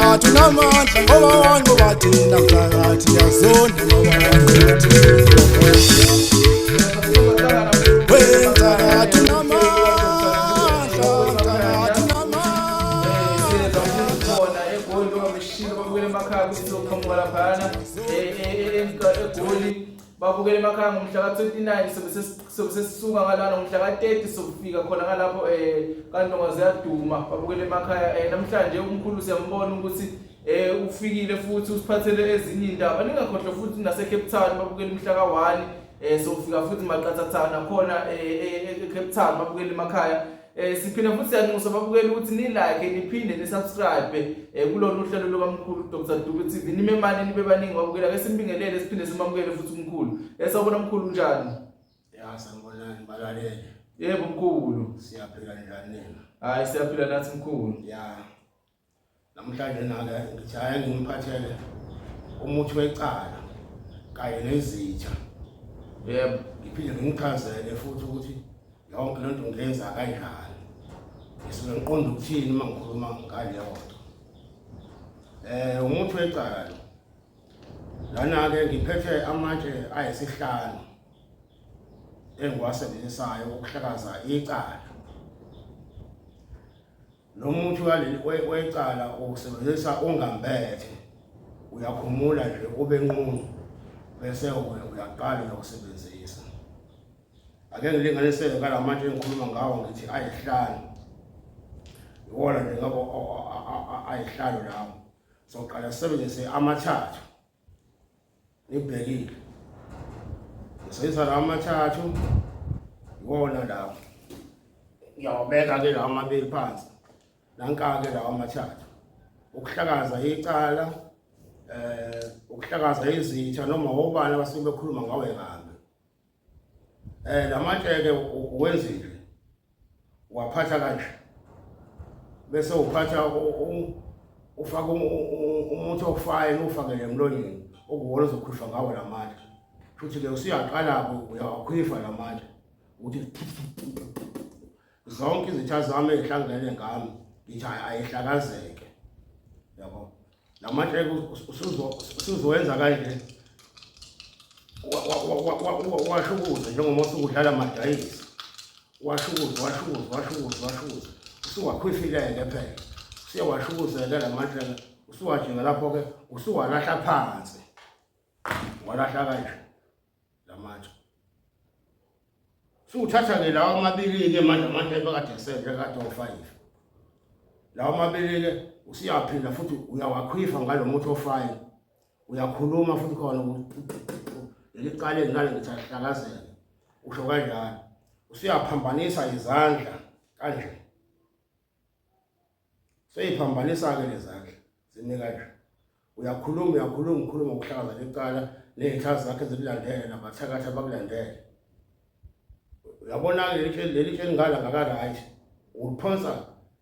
Mthakathi unamandla ngoba wanqoba thina mthakathi yazonda ngoba wanqoba thina. We mthakathi unamandla, mthakathi unamandla. Khona eGoli njengoba beshilo babukele emakhaya ukuthi sizoqhamuka laphayana eGoli babukele emakhaya ngomhla ka-29 sobe sobe sesisuka ngalana ngomhla ka-30 sokufika khona ngalapho um kaNtonga ziyaduma babukele emakhaya um namhlanje umkhulu siyambona ukuthi um ufikile futhi usiphathele ezinye iy'ndaba ningakhohlwa futhi nase-Cape Town babukele umhla ka-1 um sofika futhi maqathathana khona e-Cape Town babukele emakhaya. Siphinde futhi siyanxusa babukeli ukuthi ni like niphinde ni subscribe kulona uhlelo lukamkhulu Dr Dube TV nimemane nibe baningi babukeli ake simbingelele siphinde simamukele futhi umkhulu. Sawubona mkhulu unjani? Ya sanibonani balalele. Yebo mkhulu. Siyaphila njani nina? Hayi siyaphila nathi mkhulu. Ya. Namhlanje nake ngithi hayi ngimphathele umuthi wecala kanye nezitha. Yebo. Ngiphinde ngichazele futhi ukuthi yonke lento ngiyenza kanjani. Ngisuke ngiqonda ukuthini uma ngikhuluma ngaleyo nto. Umuthi wecala lo. Lana-ke ngiphethe amatshe ayisihlanu engiwasebenzisayo ukuhlakaza icala. Lo muthi wecala uwusebenzisa ungambethe, uyakhumula nje ube nqunu bese uyaqala uyawusebenzisa. Ake ngilinganisele ngala matshe engikhuluma ngawo ngithi ayihlanu. Iwona nje ngabo ayihlanu lawo. Soqala sisebenzise amathathu. Nibhekile. Ngisebenzisa lawa amathathu. Iwona lawo. Ngiyawabeka ke lawa amabili phansi. Nanka ke lawa amathathu. Ukuhlakaza icala ukuhlakaza izitha noma obani abasuke bekhuluma ngawe kabi. Lamatshe-ke uwenzile waphatha kanje bese uphatha ufaka umuthi ofayini ufakele emlonyeni okuwona ozokhwishwa ngawo lamatshe. Futhi-ke usuyaqala-ke uyawakhwifa lamatshe ukuthi zonke izitha zami ey'hlangene ngami ngithi ayihlakazeke yabo. Lamatshe usuzowenza kanje washukuze njengoba usuke udlala amadayisi washukuze washukuze washukuze washukuze usuwakhwifileke phela usuyawashukuzeke la matshe usuwajika lapho-ke usuwalahla phansi walahla kanje la matshe. Suwuthatha-ke lawa amabili-ke manje amatshe ebekade esele kade o-five lawa amabili-ke usuyaphinda futhi uyawakhwifa ngalo muthi ofayini uyakhuluma futhi khona leli cala enginalo ngithi alihlakazeke usho kanjalo usuyaphambanisa izandla kanje seyiphambanisa-ke lezandla zime kanje uyakhuluma uyakhuluma ukhuluma ngokuhlakaza lecala ney'tha zakhe zikulandele nabathakathi abakulandele uyabona-ke leli tshe lingala ngaka-right uliphonsa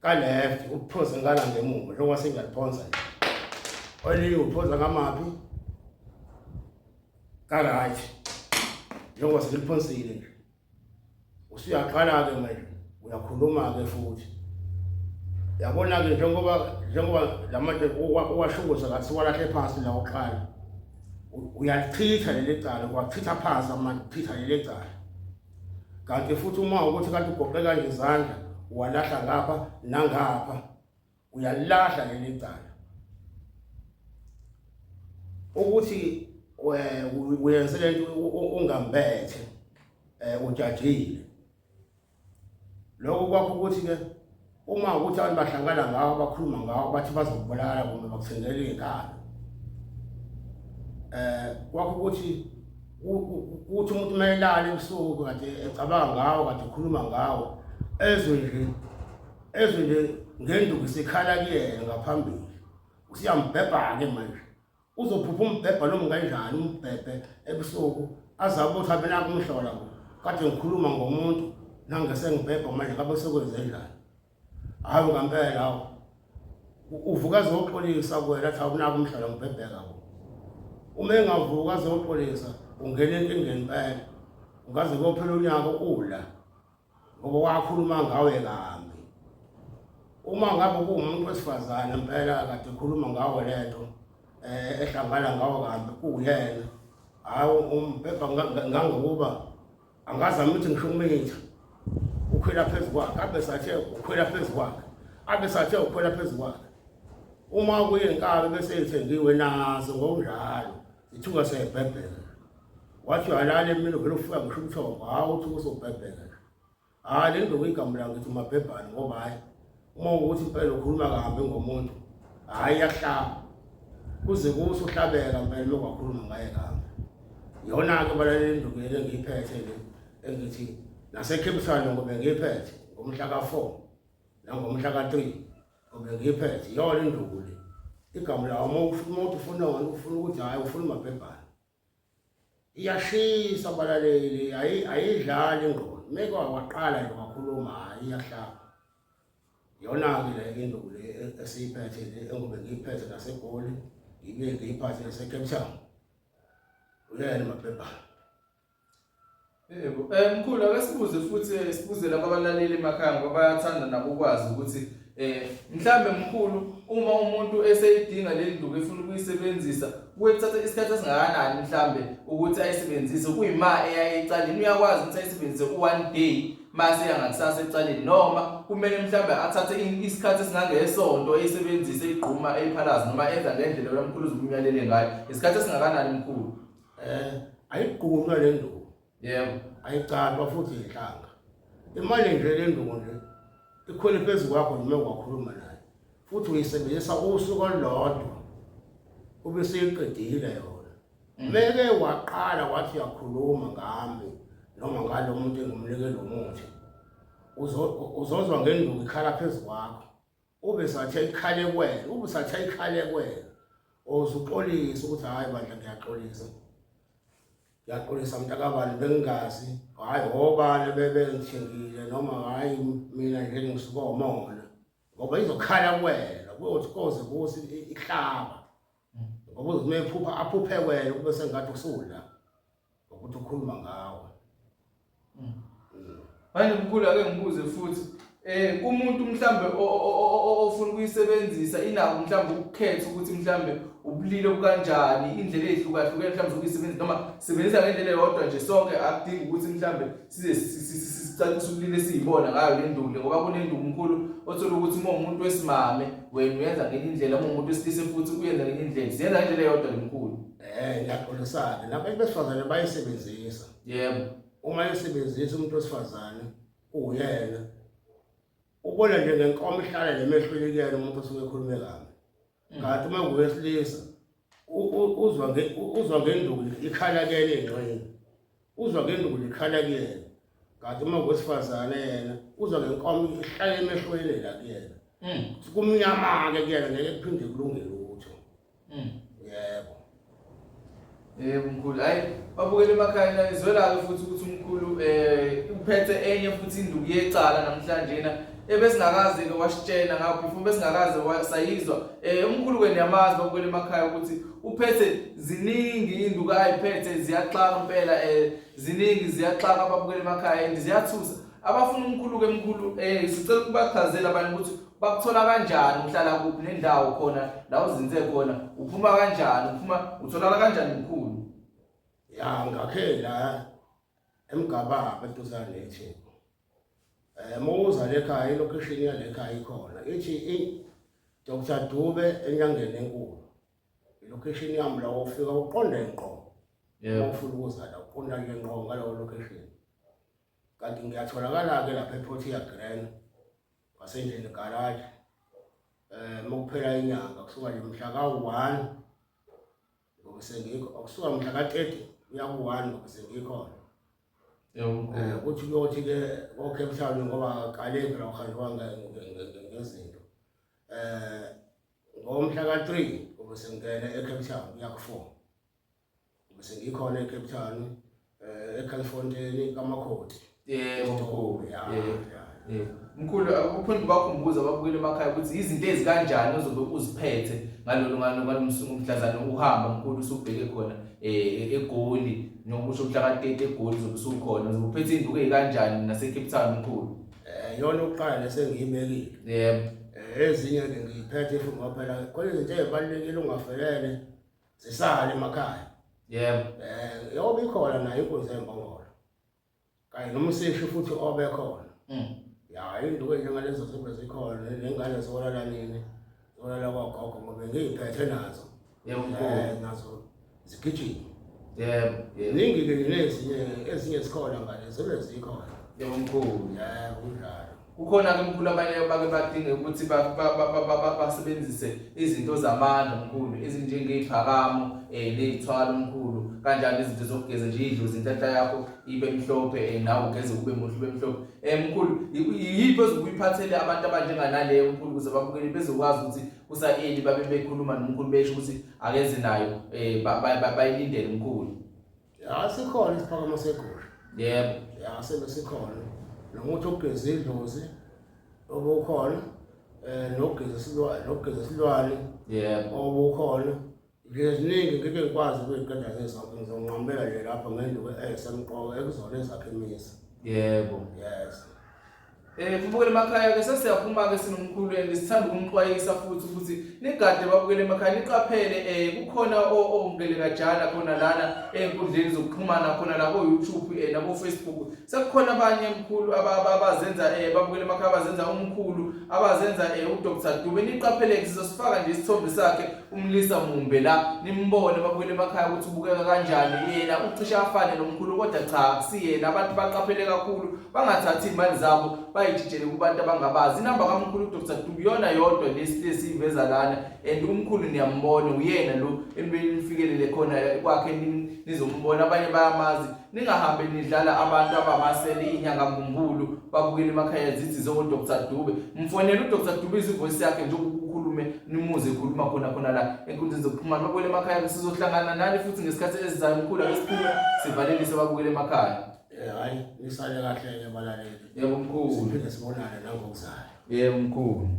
ka-left uliphonse ngala ngemuva njengoba sengiyaliphonsa nje elinye uliphonsa ngamaphi ka-right njengoba sengiliphonsile nje Usuyaqala-ke manje uyakhuluma-ke futhi yabona-ke njengoba njengoba la manje uwashukuza kathi walahle phansi la oqala uyalichitha leli cala wachitha phansi amanje uchitha leli cala kanti futhi uma ukuthi kanti ugoqe kanje izandla walahla ngapha nangapha uyalahla leli cala ukuthi uyenze lento ungambethe ujajile lokho kwakho ukuthi ke uma ukuthi abantu bahlangana ngawo bakhuluma ngawo bathi bazokubulala kumbe bakuthengela iy'nkalo kwakho ukuthi kuthi umuntu uma elala ebusuku kade ecabanga ngawo kade ekhuluma ngawo ezwe nje ezwe nje ngenduku isikhala kuyena ngaphambili usiyambhebha-ke manje uzophupha umbhebha noma kanjani umbhebhe ebusuku azabe ukuthi abena kumhlola bo kade ngikhuluma ngomuntu nange sengibhebha manje ngabe sekwenze njani hayi ngampela hawu uvuka azoxolisa kuwena athi awunako umhlola ngibhebheka bo uma engavuka azoxolisa ungena enkingeni impela ungaze kophela unyaka ula ngoba wakhuluma ngawe kambi. Uma ngabe kuwumuntu wesifazane impela kade ekhuluma ngawo lento ehlangana ngawo kambi kuwuyena, hhayi umbhebha ngangokuba angazama ukuthi ngisho ukumitha ukhwela phezu kwakhe abe sathe ukhwela phezu kwakhe abe sathe ukhwela phezu kwakhe. Uma kuyinkabi bese ithengiwe nazo ngokunjalo zithuka seyibhebheka. Wathi uyalala emini uvele ufika ngisho ubuthongo, hhawu uthi usubhebheka nje. Hhayi le nto igama la ngithi umabhebhane ngoba hhayi uma ukuthi impela ukhuluma kabi ngomuntu hhayi iyahlaba kuze kuthi uhlabeka impela uma kwakhuluma ngaye kabi. Iyona-ke balaleli induku yena engiyiphethe le engithi naseCape Town ngoba ngiyiphethe ngomhla ka-4 nangomhla ka-3 ngoba ngiyiphethe iyona induku le. Igama lawo uma uthi ufuna wona ufuna ukuthi hhayi ufuna umabhebhane. Iyashisa balaleli ayidlali ingqondo. Meke waqala nje wakhuluma hhayi iyahlaba. Iyona-ke le induku le esiyiphethe le engobe ngiyiphethe naseGoli ngibuye ngiyiphathe naseCape Town. Uyena mabhebhana. Yebo. Mkhulu ake sibuze futhi sibuze laba abalaleli emakhaya ngoba bayathanda nabo ukwazi ukuthi mhlambe mkhulu uma umuntu eseyidinga le nduku efuna ukuyisebenzisa kuye kuthatha isikhathi esingakanani mhlambe ukuthi ayisebenzise kuyima eya ecaleni uyakwazi ukuthi ayisebenzise u-one day mase yangakusasa ecaleni noma kumele mhlambe athathe isikhathi esingangesonto eyisebenzise igquma eyiphalaze noma enza ngendlela yomkhulu uzumyalele ngayo isikhathi esingakanani mkhulu? Ayigqunywa le nduku. Yebo. Ayicalwa futhi inhlanga. Imali nje le nduku nje ikhwele phezu kwakho noma ungakhuluma naye. Futhi uyisebenzisa usuku olulodwa ube seyiqedile yona. Meke waqala wathi uyakhuluma ngami noma ngalo muntu engimnike lo muthi uzozwa ngenduku ikhala phezu kwakho. Ube sathe ikhale kuwena, ube sathe ikhale kuwena. Uzuxolisa ukuthi hhayi bandla ngiyaxolisa. Ngiyaxolisa mntakabani bengingazi, hhayi obani bebengithengile noma hhayi mina nje ngisuka umona. Ngoba izokhala kuwena, kuyothi koze kuthi ihlaba. Ngoba uzothi uma ephupha aphuphe wena kube sengathi usula ngokuthi ukhuluma ngawe. Manje mkhulu ake ngibuze futhi kumuntu mhlambe ofuna ukuyisebenzisa inako mhlambe ukukhetha ukuthi mhlambe ubulili obukanjani indlela ezihlukahlukene mhlambe zokuyisebenzisa noma sebenzisa ngendlela eyodwa nje sonke akudingi ukuthi mhlambe size sicacise ubulili esiyibona ngayo le nduku le ngoba kunenduku mkhulu othola ukuthi uma umuntu wesimame wena uyenza ngenye indlela uma umuntu wesilisa futhi uyenza ngenye indlela siyenza ngendlela eyodwa le mkhulu. Ngiyaxolisa-ke nabantu besifazane bayisebenzisa. Yebo. Uma esebenzisa umuntu wesifazane uwuyena ubona nje ngenkomo ihlala lemehlweni kuyena umuntu osuke ekhulume kabi. Kanti uma nguwesilisa uzwa ngenduku ikhala kuyena ey'ngxenye, uzwa ngenduku ikhala kuyena. Kanti uma nguwesifazane yena uzwa ngenkomo ihlala emehlweni la kuyena. Kumnyama-ke kuyena ngeke kuphinde kulunge lutho. Yebo. Yebo mkhulu, hayi babukele emakhaya na izwela-ke futhi ukuthi umkhulu uphethe enye futhi induku yecala namhlanje na ebesingakaze-ke wasitshena ngakho before besingakaze sayizwa. Umkhulu-ke niyamazi babukele emakhaya ukuthi uphethe ziningi induku ayiphethe ziyaxaka impela ziningi ziyaxaka ababukele emakhaya and ziyathusa. Abafuna umkhulu-ke mkhulu sicela ukubachazela abanye ukuthi bakuthola kanjani, uhlala kuphi nendawo khona la uzinze khona, uphuma kanjani, uphuma utholakala kanjani mkhulu? Ya ngakhe la eMgababa eduzane neTheku. Mawuza le khaya ilocation yale khaya ikhona ithi Dr Dube enyangeni enkulu. Ilocation yami la ufika uqonde ngqo. Yebo. Ufuna ukuza la uqonda nje ngqo ngalowo location. Kanti ngiyatholakala-ke lapha eProtea Grand ngasendlini garage. Makuphela inyanga kusuka nje mhla ka-1 ngoba sengikho, kusuka mhla ka-30 kuya ku-1 ngoba sengikhona. Yebo. Kuthi kuyothi-ke ko-Cape Town ngoba kaleki la kuhanjwa ngezinto. Ngomhla ka-3 ngoba sengingena e-Cape Town kuya ku-4. Ngoba sengikhona e-Cape Town, eCalifornia kaMakhoti. Yebo mkhulu. Ya, Yebo. ya. Yebo. Mkhulu uphinde ubakhumbuze ababukeli emakhaya ukuthi izinto ezikanjani ozobe uziphethe ngalolu ngalo mhlazane uhamba mkhulu usubheke khona eGoli nokusho mhla ka-30 eGoli uzobe usukhona uzobe uphethe induku ezikanjani nase Cape Town mkhulu? Yona yokuqala lesengiyibekile. Yebo. Ezinye-ke ngiyiphethe futhi ngoba phela khona izinto ey'balulekile ungafelele zisale emakhaya. Yebo. Yobe ikhona nayo inkunzi yembongolo kanye nomseshi futhi obekhona. Ya, iy'nduku ey'njengalezo zibe zikhona ney'ngane zolala nini, zolala kwagogo ngoba ngiy'phethe nazo. Yebo mkhulu. Nazo zigijima. Yebo, yebo. Ziningi-ke nezinye ezinye zikhona ngale zibe zikhona. Yebo mkhulu. Yebo kunjalo. Kukhona ke mkhulu abanye bake badinge ukuthi basebenzise izinto zamandla mkhulu ezinjengey'phakamo ney'thwalo mkhulu kanjalo izinto zokugeza nje idlozi inhlanhla yakho ibe mhlophe nawe ugeze kube muhle ube mhlophe. Mkhulu yiphi ozokuyiphathele abantu abanjenganaleyo mkhulu ukuze babukele bezokwazi ukuthi kusa-eli babe bekhuluma nomkhulu besho ukuthi akeze nayo bayilindele mkhulu. Ya sikhona isiphakamo segusha. Yebo. Ya sebe sikhona. Nomuthi okugeza idlozi obukhona nokugeza isilwane, nokugeza isilwane. Yebo. Obukhona. Nje ziningi ngeke ngikwazi ukuyiqeda zezonke ngizonqamela nje lapha ngenduku eyisemqoka ekuzona ezakhe imisa. Yebo. Yes. Babukele emakhaya ke sesiyaphuma ke sinomkhulu and sithanda ukumxwayisa futhi ukuthi nigade babukele emakhaya niqaphele kukhona ongelekajana khona lana ey'nkundleni zokuxhumana khona la ko-YouTube nabo Facebook sekukhona abanye mkhulu abazenza babukele emakhaya abazenza umkhulu abazenza uDr Dube niqaphele sizosifaka nje isithombe sakhe umlisa mumbe la nimbone babukele emakhaya ukuthi ubukeka kanjani yena ucishe afane nomkhulu kodwa cha kusiyena abantu baqaphele kakhulu bangathathi imali zabo bayijijele kubantu abangabazi inamba kamkhulu uDr Dube iyona yodwa lesi iveza lana and umkhulu niyambona uyena lo enifikelele khona kwakhe nizombona abanye bayamazi ningahambe nidlala abantu abamasele inyanga mbumbulu babukele emakhaya zithi zongo Dr Dube mfonele uDr Dube izivoice yakhe nje ukukhulume nimuze ekhuluma khona khona la enkundleni zokuxhumana babukele emakhaya sizohlangana nani futhi ngesikhathi esizayo mkhulu ake siphume sivalelise babukele emakhaya. Hhayi nisale kahle-ke balaleli. Yebo mkhulu. Siphinde sibonane nangokuzayo. Yebo mkhulu.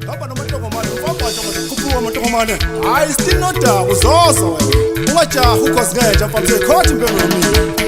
Hamba nomantongomane ufabhatsha khuphuka amantongomane. Hayi still nodaba uzozo wena. Ungajahi ukhozi ngenja mfana uzoyikhotha impembe yomile.